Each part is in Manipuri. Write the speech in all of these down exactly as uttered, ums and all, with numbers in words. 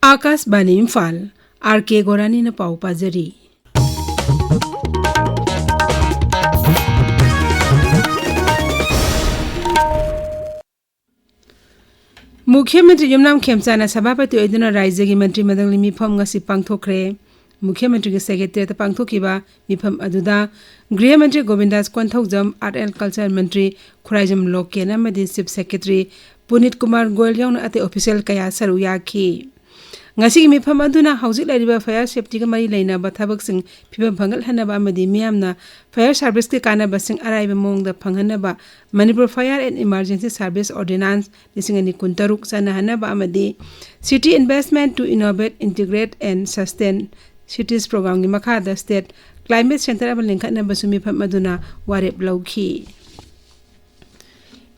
ꯑꯥꯀꯥꯁꯕꯥꯅꯤ ꯏꯝꯐꯥꯜ, ꯑꯥꯔ ꯀꯦ ꯒꯣꯔꯥꯅꯤꯅ ꯄꯥꯎ ꯄꯥꯖꯔꯤ꯫ ꯃꯨꯈ꯭ꯌ ꯃꯟꯇ꯭ꯔꯤ ꯌꯨꯝꯅꯥꯝ ꯈꯦꯝꯆꯥꯅ ꯁꯚꯥꯄꯇꯤ ꯑꯣꯏꯗꯨꯅ ꯔꯥꯖ꯭ꯌꯒꯤ ꯃꯟꯇ꯭ꯔꯤ ꯃꯟꯗꯜꯒꯤ ꯃꯤꯐꯝ ꯉꯁꯤ ꯄꯥꯡꯊꯣꯛꯈ꯭ꯔꯦ꯫ ꯃꯨꯈ꯭ꯌ ꯃꯟꯇ꯭ꯔꯤꯒꯤ ꯁꯦꯀ꯭ꯔꯦꯇꯔꯤꯌꯦꯠꯇ ꯄꯥꯡꯊꯣꯛꯈꯤꯕ ꯃꯤꯐꯝ ꯑꯗꯨꯗ ꯒ꯭ꯔꯤꯍ ꯃꯟꯇ꯭ꯔꯤ ꯒꯣꯕꯤꯟꯗꯥꯁ Konthoujam, art and culture Mantri Khuraijam local ꯑꯃꯗꯤ ꯆꯤꯐ ꯁꯦꯀ꯭ꯔꯦꯇꯔꯤ ꯄꯨꯅꯤꯠ ꯀꯨꯃꯥꯔ ꯒꯣꯌꯜ ꯌꯥꯎꯅ ꯑꯇꯩ ꯑꯣꯐꯤꯁꯤꯌꯦꯜ ꯀꯌꯥ ꯁꯔꯨꯛ ꯌꯥꯈꯤ꯫ ꯉꯁꯤꯒꯤ ꯃꯤꯐꯝ ꯑꯗꯨꯅ ꯍꯧꯖꯤꯛ ꯂꯩꯔꯤꯕ ꯐꯥꯌꯔ ꯁꯦꯐꯇꯤꯒ ꯃꯔꯤ ꯂꯩꯅꯕ ꯊꯕꯛꯁꯤꯡ ꯐꯤꯕꯝ ꯐꯒꯠꯍꯟꯅꯕ ꯑꯃꯗꯤ ꯃꯤꯌꯥꯝꯅ ꯐꯥꯌꯔ ꯁꯥꯔꯚꯤꯁꯀꯤ ꯀꯥꯟꯅꯕꯁꯤꯡ ꯑꯔꯥꯏꯕ ꯃꯑꯣꯡꯗ ꯐꯪꯍꯟꯅꯕ Manipur fire and emergency service ordinance ꯂꯤꯁꯤꯡ ꯑꯅꯤ ꯀꯨꯟꯇꯔꯨꯛ ꯆꯠꯅꯍꯟꯅꯕ ꯑꯃꯗꯤ City Investment to Innovate, Integrate and Sustain Cities ꯄ꯭ꯔꯣꯒ꯭ꯔꯥꯝꯒꯤ ꯃꯈꯥꯗ ꯁ꯭ꯇꯦꯠ ꯀ꯭ꯂꯥꯏꯃꯦꯠ ꯁꯦꯟꯇꯔ ꯑꯃ ꯂꯤꯡꯈꯠꯅꯕꯁꯨ ꯃꯤꯐꯝ ꯑꯗꯨꯅ ꯋꯥꯔꯦꯞ ꯂꯧꯈꯤ꯫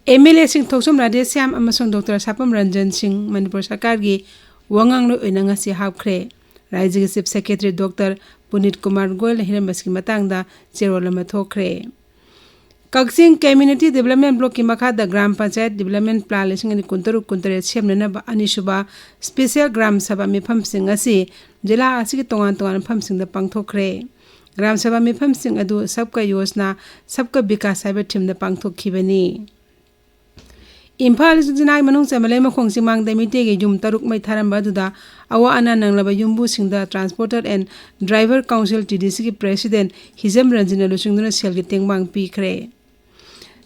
ꯑꯦꯝ ꯑꯦꯜ ꯑꯦꯁꯤꯡ ꯊꯣꯛꯆꯣꯝ ꯔꯥꯙꯦꯁ꯭ꯌꯥꯝ ꯑꯃꯁꯨꯡ ꯗꯣꯛꯇꯔ ꯁꯥꯄꯝ ꯔꯟꯖꯟ ꯁꯤꯡ ꯃꯅꯤꯄꯨꯔ ꯁꯔꯀꯥꯔꯒꯤ ꯋꯥꯉꯥꯡꯂꯣꯏ ꯑꯣꯏꯅ ꯉꯁꯤ ꯍꯥꯞꯈ꯭ꯔꯦ꯫ ꯔꯥꯖ꯭ꯌꯒꯤ ꯆꯤꯐ ꯁꯦꯀ꯭ꯔꯦꯇꯔꯤ ꯗꯣꯛꯇꯔ ꯄꯨꯅꯤꯠ ꯀꯨꯃꯥꯔ ꯒꯣꯌꯜꯅ ꯍꯤꯔꯝ ꯑꯁꯤꯒꯤ ꯃꯇꯥꯡꯗ ꯆꯦꯔꯣꯜ ꯑꯃ ꯊꯣꯛꯈ꯭ꯔꯦ꯫ ꯀꯛꯆꯤꯡ ꯀꯝꯃ꯭ꯌꯨꯅꯤꯇꯤ ꯗꯤꯕꯦꯂꯞꯃꯦꯟ ꯕ꯭ꯂꯣꯛꯀꯤ ꯃꯈꯥꯗ ꯒ꯭ꯔꯥꯝ ꯄꯟꯆꯥꯌꯠ ꯗꯤꯕꯦꯂꯞꯃꯦꯟ ꯄ꯭ꯂꯥꯟ ꯂꯤꯁꯤꯡ ꯑꯅꯤ ꯀꯨꯟꯇꯔꯨꯛ ꯀꯨꯟꯇꯔꯦꯠ ꯁꯦꯝꯅꯅꯕ ꯑꯅꯤꯁꯨꯕ ꯁ꯭ꯄꯦꯁꯤꯌꯦꯜ ꯒ꯭ꯔꯥꯝ ꯁꯚꯥ ꯃꯤꯐꯝꯁꯤꯡ ꯑꯁꯤ ꯖꯤꯂꯥ ꯑꯁꯤꯒꯤ ꯇꯣꯉꯥꯟ ꯇꯣꯉꯥꯟꯕ ꯃꯐꯝꯁꯤꯡꯗ ꯄꯥꯡꯊꯣꯛꯈ꯭ꯔꯦ꯫ ꯒ꯭ꯔꯥꯝ ꯁꯚꯥ ꯃꯤꯐꯝꯁꯤꯡ ꯑꯗꯨ ꯁꯕꯀ ꯌꯣꯖꯅꯥ, ꯁꯕꯀ ꯕꯤꯀꯥꯁ ꯍꯥꯏꯕ ꯊꯤꯝꯗ ꯄꯥꯡꯊꯣꯛꯈꯤꯕꯅꯤ꯫ ꯏꯝꯐꯥꯜ ꯏꯁ ꯖꯤꯂꯥꯒꯤ ꯃꯅꯨꯡ ꯆꯟꯕ ꯂꯩꯃꯈꯣꯡ ꯆꯤꯡꯃꯥꯡꯗ ꯃꯤꯇꯩꯒꯤ ꯌꯨꯝ ꯇꯔꯨꯛ ꯃꯩ ꯊꯥꯔꯝꯕ ꯑꯗꯨꯗ ꯑꯋꯥ ꯑꯅꯥ ꯅꯪꯂꯕ ꯌꯨꯝꯕꯨꯁꯤꯡꯗ Transporter and Driver Council, T D ꯁꯤꯒꯤ ꯄ꯭ꯔꯦꯁꯤꯗꯦꯟ ꯍꯤꯖꯝ ꯔꯟꯖꯟꯅ ꯂꯨꯆꯤꯡꯗꯨꯅ ꯁꯦꯜꯒꯤ ꯇꯦꯡꯕꯥꯡ ꯄꯤꯈ꯭ꯔꯦ꯫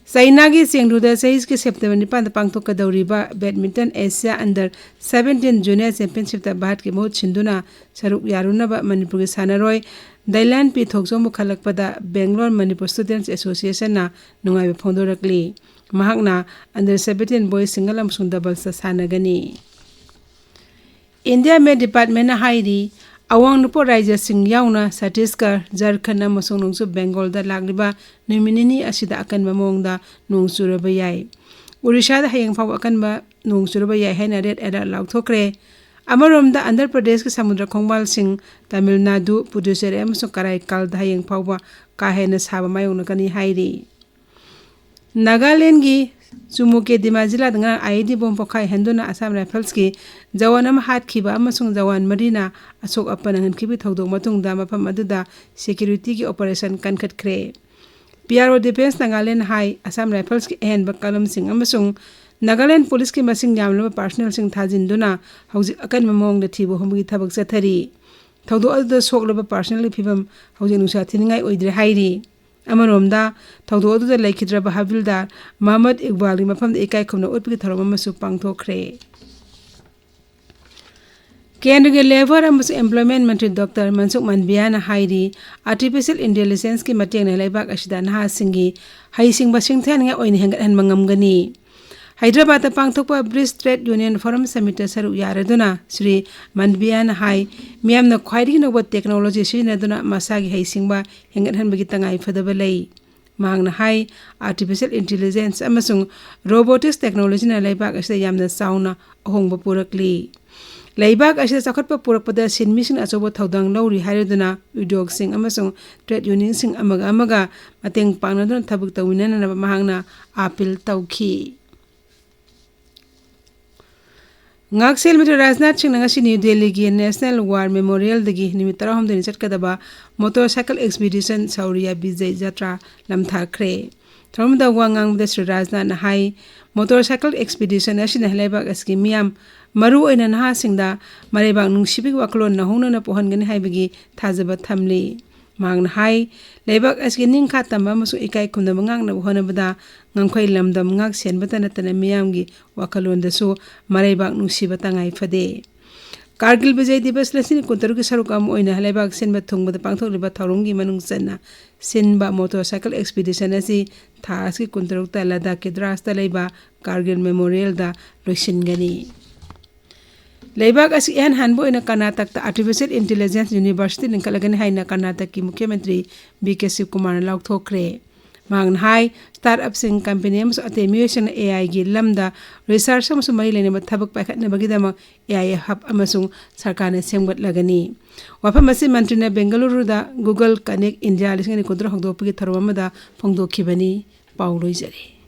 ꯆꯩꯅꯥꯒꯤ ꯆꯦꯡꯗꯨꯗ ꯆꯍꯤꯒꯤ ꯁꯦꯞꯇꯦꯝꯕꯔ ꯅꯤꯄꯥꯟꯗ ꯄꯥꯡꯊꯣꯛꯀꯗꯧꯔꯤꯕ badminton Asia under seventeen junior ꯆꯦꯝꯄꯤꯌꯟꯁꯤꯞꯇ ꯚꯥꯔꯠꯀꯤ ꯃꯍꯨꯠ ꯁꯤꯟꯗꯨꯅ ꯁꯔꯨꯛ ꯌꯥꯔꯨꯅꯕ ꯃꯅꯤꯄꯨꯔꯒꯤ ꯁꯥꯟꯅꯔꯣꯏ ꯗꯥꯏꯂꯥꯟ ꯄꯤ ꯊꯣꯛꯆꯣꯝ ꯄꯨꯈꯠꯂꯛꯄꯗ ꯕꯦꯡꯒ꯭ꯂꯣꯔ ꯃꯅꯤꯄꯨꯔ ꯁ꯭ꯇꯨꯗꯦꯟꯠꯁ ꯑꯦꯁꯣꯁꯤꯌꯦꯁꯟꯅ ꯅꯨꯡꯉꯥꯏꯕ ꯐꯣꯡꯗꯣꯔꯛꯂꯤ꯫ ꯃꯍꯥꯛꯅ ꯑꯟꯗꯔ ꯁꯚꯦꯟꯇꯤꯟ ꯕꯣꯏꯁ ꯁꯤꯡꯒꯜ ꯑꯃꯁꯨꯡ ꯗꯕꯜꯁꯇ ꯁꯥꯟꯅꯒꯅꯤ꯫ ꯏꯟꯗꯤꯌꯥ ꯃꯦꯠ ꯗꯤꯄꯥꯔꯠꯃꯦꯟꯅ ꯍꯥꯏꯔꯤ, ꯑꯋꯥꯡ ꯅꯣꯡꯄꯣꯛ ꯔꯥꯖ꯭ꯌꯁꯤꯡ ꯌꯥꯎꯅ ꯁꯠꯇꯤꯁꯒꯔ, ꯖꯔꯈꯟꯗ ꯑꯃꯁꯨꯡ ꯅꯣꯡꯆꯨꯞ ꯕꯦꯡꯒꯣꯜꯗ ꯂꯥꯛꯂꯤꯕ ꯅꯨꯃꯤꯠ ꯅꯤꯅꯤ ꯑꯁꯤꯗ ꯑꯀꯟꯕ ꯃꯑꯣꯡꯗ ꯅꯣꯡ ꯆꯨꯔꯕ ꯌꯥꯏ꯫ ꯎꯔꯤꯁꯥꯗ ꯍꯌꯦꯡ ꯐꯥꯎꯕ ꯑꯀꯟꯕ ꯅꯣꯡ ꯆꯨꯔꯕ ꯌꯥꯏ ꯍꯥꯏꯅ ꯔꯦꯗ ꯑꯦꯂꯔꯠ ꯂꯥꯎꯊꯣꯛꯈ꯭ꯔꯦ꯫ ꯑꯃꯔꯣꯝꯗ ꯑꯟꯙ꯭ꯔ ꯄ꯭ꯔꯗꯦꯁꯀꯤ ꯁꯃꯨꯗ꯭ꯔ ꯈꯣꯡꯕꯥꯜꯁꯤꯡ, ꯇꯥꯃꯤꯜ ꯅꯥꯗꯨ, ꯄꯨꯗꯨꯆꯦꯔꯤ ꯑꯃꯁꯨꯡ ꯀꯔꯥꯏꯀꯜꯗ ꯍꯌꯦꯡ ꯐꯥꯎꯕ ꯀꯥ ꯍꯦꯟꯅ ꯁꯥꯕ ꯃꯥꯌꯣꯛꯅꯒꯅꯤ ꯍꯥꯏꯔꯤ꯫ ꯅꯥꯒꯥꯂꯦꯟꯒꯤ ꯆꯨꯃꯨꯀꯦ ꯗꯤꯃꯥꯖꯤꯂꯥꯗ ꯉꯔꯥꯡ IED bomb ꯄꯣꯈꯥꯏꯍꯟꯗꯨꯅ Assam Riflesꯀꯤ ꯖꯋꯥꯟ ꯑꯃ ꯍꯥꯠꯈꯤꯕ ꯑꯃꯁꯨꯡ ꯖꯋꯥꯟ ꯃꯔꯤꯅ ꯑꯁꯣꯛ ꯑꯄꯟ ꯅꯪꯍꯟꯈꯤꯕꯒꯤ ꯊꯧꯗꯣꯛ ꯃꯇꯨꯡꯗ ꯃꯐꯝ ꯑꯗꯨꯗ securityꯒꯤ operation ꯀꯟꯈꯠꯈ꯭ꯔꯦ꯫ PRO Defence Nagaland ꯍꯥꯏ, Assam Riflesꯀꯤ ꯑꯍꯦꯟꯕ ꯀꯂꯝꯁꯤꯡ ꯑꯃꯁꯨꯡ Nagaland Policeꯀꯤ ꯃꯁꯤꯡ ꯌꯥꯝꯂꯕ personnelꯁꯤꯡ ꯊꯥꯖꯤꯟꯗꯨꯅ ꯍꯧꯖꯤꯛ ꯑꯀꯟꯕ ꯃꯑꯣꯡꯗ ꯊꯤꯕ ꯍꯨꯝꯕꯒꯤ ꯊꯕꯛ ꯆꯠꯊꯔꯤ꯫ ꯊꯧꯗꯣꯛ ꯑꯗꯨꯗ ꯁꯣꯛꯂꯕ personnelꯒꯤ ꯐꯤꯕꯝ ꯍꯧꯖꯤꯛ ꯅꯨꯡꯁꯥ ꯊꯤꯅꯤꯡꯉꯥꯏ ꯑꯣꯏꯗ꯭ꯔꯦ ꯍꯥꯏꯔꯤ꯫ ꯑꯃꯔꯣꯝꯗ, ꯊꯧꯗꯣꯛ ꯑꯗꯨꯗ ꯂꯩꯈꯤꯗ꯭ꯔꯕ ꯍꯕꯤꯜꯗꯥꯔ ꯃꯍꯃꯗ ꯏꯛꯕꯥꯜꯒꯤ ꯃꯐꯝꯗ ꯏꯀꯥꯏ ꯈꯨꯝꯅ ꯎꯠꯄꯒꯤ ꯊꯧꯔꯝ ꯑꯃꯁꯨ ꯄꯥꯡꯊꯣꯛꯈ꯭ꯔꯦ꯫ ꯀꯦꯟꯗ꯭ꯔꯒꯤ Labour ꯑꯃꯁꯨꯡ Employment ꯃꯟꯇ꯭ꯔꯤ ꯗꯣꯛꯇꯔ ꯃꯟꯁꯨꯈ ꯃꯟꯗꯕꯤꯌꯥꯅ ꯍꯥꯏꯔꯤ, artificial intelligenceꯀꯤ ꯃꯇꯦꯡꯅ ꯂꯩꯕꯥꯛ ꯑꯁꯤꯗ ꯅꯍꯥꯁꯤꯡꯒꯤ ꯍꯩꯁꯤꯡꯕ ꯁꯤꯡꯊꯥꯅꯤꯡꯉꯥꯏ ꯑꯣꯏꯅ ꯍꯦꯟꯒꯠꯍꯟꯕ ꯉꯝꯒꯅꯤ꯫ ꯍꯥꯏꯗ꯭ꯔꯕꯥꯗꯇ ꯄꯥꯡꯊꯣꯛꯄ Bridge Trade Union Forum Summitꯇ ꯁꯔꯨꯛ ꯌꯥꯔꯗꯨꯅ ꯁ꯭ꯔꯤ ꯃꯟꯗꯕꯤꯌꯥꯅ ꯍꯥꯏ, ꯃꯤꯌꯥꯝꯅ ꯈ꯭ꯋꯥꯏꯗꯒꯤ ꯅꯧꯕ technology ꯁꯤꯖꯤꯟꯅꯗꯨꯅ ꯃꯁꯥꯒꯤ ꯍꯩꯁꯤꯡꯕ ꯍꯦꯟꯒꯠꯍꯟꯕꯒꯤ ꯇꯉꯥꯏ ꯐꯗꯕ ꯂꯩ꯫ ꯃꯍꯥꯛꯅ ꯍꯥꯏ, artificial intelligence ꯑꯃꯁꯨꯡ robotics technologyꯅ ꯂꯩꯕꯥꯛ ꯑꯁꯤꯗ ꯌꯥꯝꯅ ꯆꯥꯎꯅ ꯑꯍꯣꯡꯕ ꯄꯨꯔꯛꯂꯤ꯫ ꯂꯩꯕꯥꯛ ꯑꯁꯤꯗ ꯆꯥꯎꯈꯠꯄ ꯄꯨꯔꯛꯄꯗ ꯁꯤꯟꯃꯤꯁꯤꯡꯅ ꯑꯆꯧꯕ ꯊꯧꯗꯥꯡ ꯂꯧꯔꯤ ꯍꯥꯏꯔꯗꯨꯅ ꯎꯗ꯭ꯌꯣꯒꯁꯤꯡ ꯑꯃꯁꯨꯡ trade unionꯁꯤꯡ ꯑꯃꯒ ꯑꯃꯒ ꯃꯇꯦꯡ ꯄꯥꯡꯅꯗꯨꯅ ꯊꯕꯛ ꯇꯧꯃꯤꯟꯅꯅꯕ ꯃꯍꯥꯛꯅ appeal ꯇꯧꯈꯤ꯫ ꯉꯥꯛꯁꯦꯜ ꯃꯟꯇ꯭ꯔꯤ ꯔꯥꯖꯅꯥꯊ ꯁꯤꯡꯅ ꯉꯁꯤ ꯅ꯭ꯌꯨ ꯗꯦꯜꯂꯤꯒꯤ National War Memorialꯗꯒꯤ ꯅꯨꯃꯤꯠ ꯇꯔꯥꯍꯨꯝꯗꯣꯏꯅꯤ ꯆꯠꯀꯗꯕ motorcycle expedition ꯁꯧꯔꯤꯌꯥ ꯕꯤꯖꯩ ꯖꯇ꯭ꯔꯥ ꯂꯝꯊꯥꯈ꯭ꯔꯦ꯫ ꯊꯧꯔꯝꯗ ꯋꯥ ꯉꯥꯡꯕꯗ ꯁ꯭ꯔꯤ ꯔꯥꯖꯅꯥꯊꯅ ꯍꯥꯏ, motorcycle expedition ꯑꯁꯤꯅ ꯂꯩꯕꯥꯛ ꯑꯁꯤꯒꯤ ꯃꯤꯌꯥꯝ, ꯃꯔꯨꯑꯣꯏꯅ ꯅꯍꯥꯁꯤꯡꯗ ꯃꯔꯩꯕꯥꯛ ꯅꯨꯡꯁꯤꯕꯒꯤ ꯋꯥꯈꯜꯂꯣꯟ ꯅꯧꯍꯧꯅꯅ ꯄꯣꯛꯍꯟꯒꯅꯤ ꯍꯥꯏꯕꯒꯤ ꯊꯥꯖꯕ ꯊꯝꯂꯤ꯫ ꯃꯍꯥꯛꯅ ꯍꯥꯏ, ꯂꯩꯕꯥꯛ ꯑꯁꯤꯒꯤ ꯅꯤꯡꯈꯥ ꯇꯝꯕ ꯑꯃꯁꯨꯡ ꯏꯀꯥꯏ ꯈꯨꯝꯅꯕ ꯉꯥꯛꯅꯕ ꯍꯣꯠꯅꯕꯗ ꯉꯝꯈꯩ ꯂꯝꯗꯝ ꯉꯥꯛ ꯁꯦꯟꯕꯇ ꯅꯠꯇꯅ ꯃꯤꯌꯥꯝꯒꯤ ꯋꯥꯈꯜꯂꯣꯟꯗꯁꯨ ꯃꯔꯩꯕꯥꯛ ꯅꯨꯡꯁꯤꯕ ꯇꯉꯥꯏ ꯐꯗꯦ꯫ ꯀꯥꯔꯒꯤꯜ ꯕꯤꯖꯌ ꯗꯤꯕꯁ ꯂꯤꯁꯤꯡ ꯀꯨꯟꯇꯔꯨꯛꯀꯤ ꯁꯔꯨꯛ ꯑꯃ ꯑꯣꯏꯅ ꯂꯩꯕꯥꯛ ꯁꯤꯟꯕ ꯊꯨꯡꯕꯗ ꯄꯥꯡꯊꯣꯛꯂꯤꯕ ꯊꯧꯔꯝꯒꯤ ꯃꯅꯨꯡ ꯆꯟꯅ ꯁꯤꯟꯕ motorcycle expedition ꯑꯁꯤ ꯊꯥ ꯑꯁꯤꯒꯤ ꯀꯨꯟꯇꯔꯨꯛꯇ ꯂꯗꯥꯈꯀꯤ ꯗ꯭ꯔꯥꯁꯇ ꯂꯩꯕ ꯀꯥꯔꯒꯤꯜ Memorialꯗ ꯂꯣꯏꯁꯤꯟꯒꯅꯤ꯫ ꯂꯩꯕꯥꯛ ꯑꯁꯤ ꯏꯍꯥꯟ ꯍꯥꯟꯕ ꯑꯣꯏꯅ ꯀꯔꯅꯥꯇꯛꯇ artificial intelligence university ꯂꯤꯡꯈꯠꯂꯒꯅꯤ ꯍꯥꯏꯅ ꯀꯔꯅꯥꯇꯛꯀꯤ ꯃꯨꯈ꯭ꯌ ꯃꯟꯇ꯭ꯔꯤ ꯕꯤ ꯀꯦ ꯁꯤꯕꯀꯨꯃꯥꯔꯅ ꯂꯥꯎꯊꯣꯛꯈ꯭ꯔꯦ꯫ ꯃꯍꯥꯛꯅ ꯍꯥꯏ, startupꯁꯤꯡ, company ꯑꯃꯁꯨꯡ ꯑꯇꯩ ꯃꯤꯑꯣꯏꯁꯤꯡꯅ AIꯒꯤ ꯂꯝꯗ research ꯑꯃꯁꯨꯡ ꯃꯔꯤ ꯂꯩꯅꯕ ꯊꯕꯛ ꯄꯥꯏꯈꯠꯅꯕꯒꯤꯗꯃꯛ AI hub ꯑꯃꯁꯨꯡ ꯁꯔꯀꯥꯔꯅ ꯁꯦꯝꯒꯠꯂꯒꯅꯤ꯫ ꯋꯥꯐꯝ ꯑꯁꯤ ꯃꯟꯇ꯭ꯔꯤꯅ ꯕꯦꯡꯒꯂꯨꯔꯨꯗ Google Connect India ꯂꯤꯁꯤꯡ ꯑꯅꯤ ꯀꯨꯟꯇꯔꯨꯛ ꯍꯧꯗꯣꯛꯄꯒꯤ ꯊꯧꯔꯝ ꯑꯃꯗ ꯐꯣꯡꯗꯣꯛꯈꯤꯕꯅꯤ꯫ ꯄꯥꯎ ꯂꯣꯏꯖꯔꯦ꯫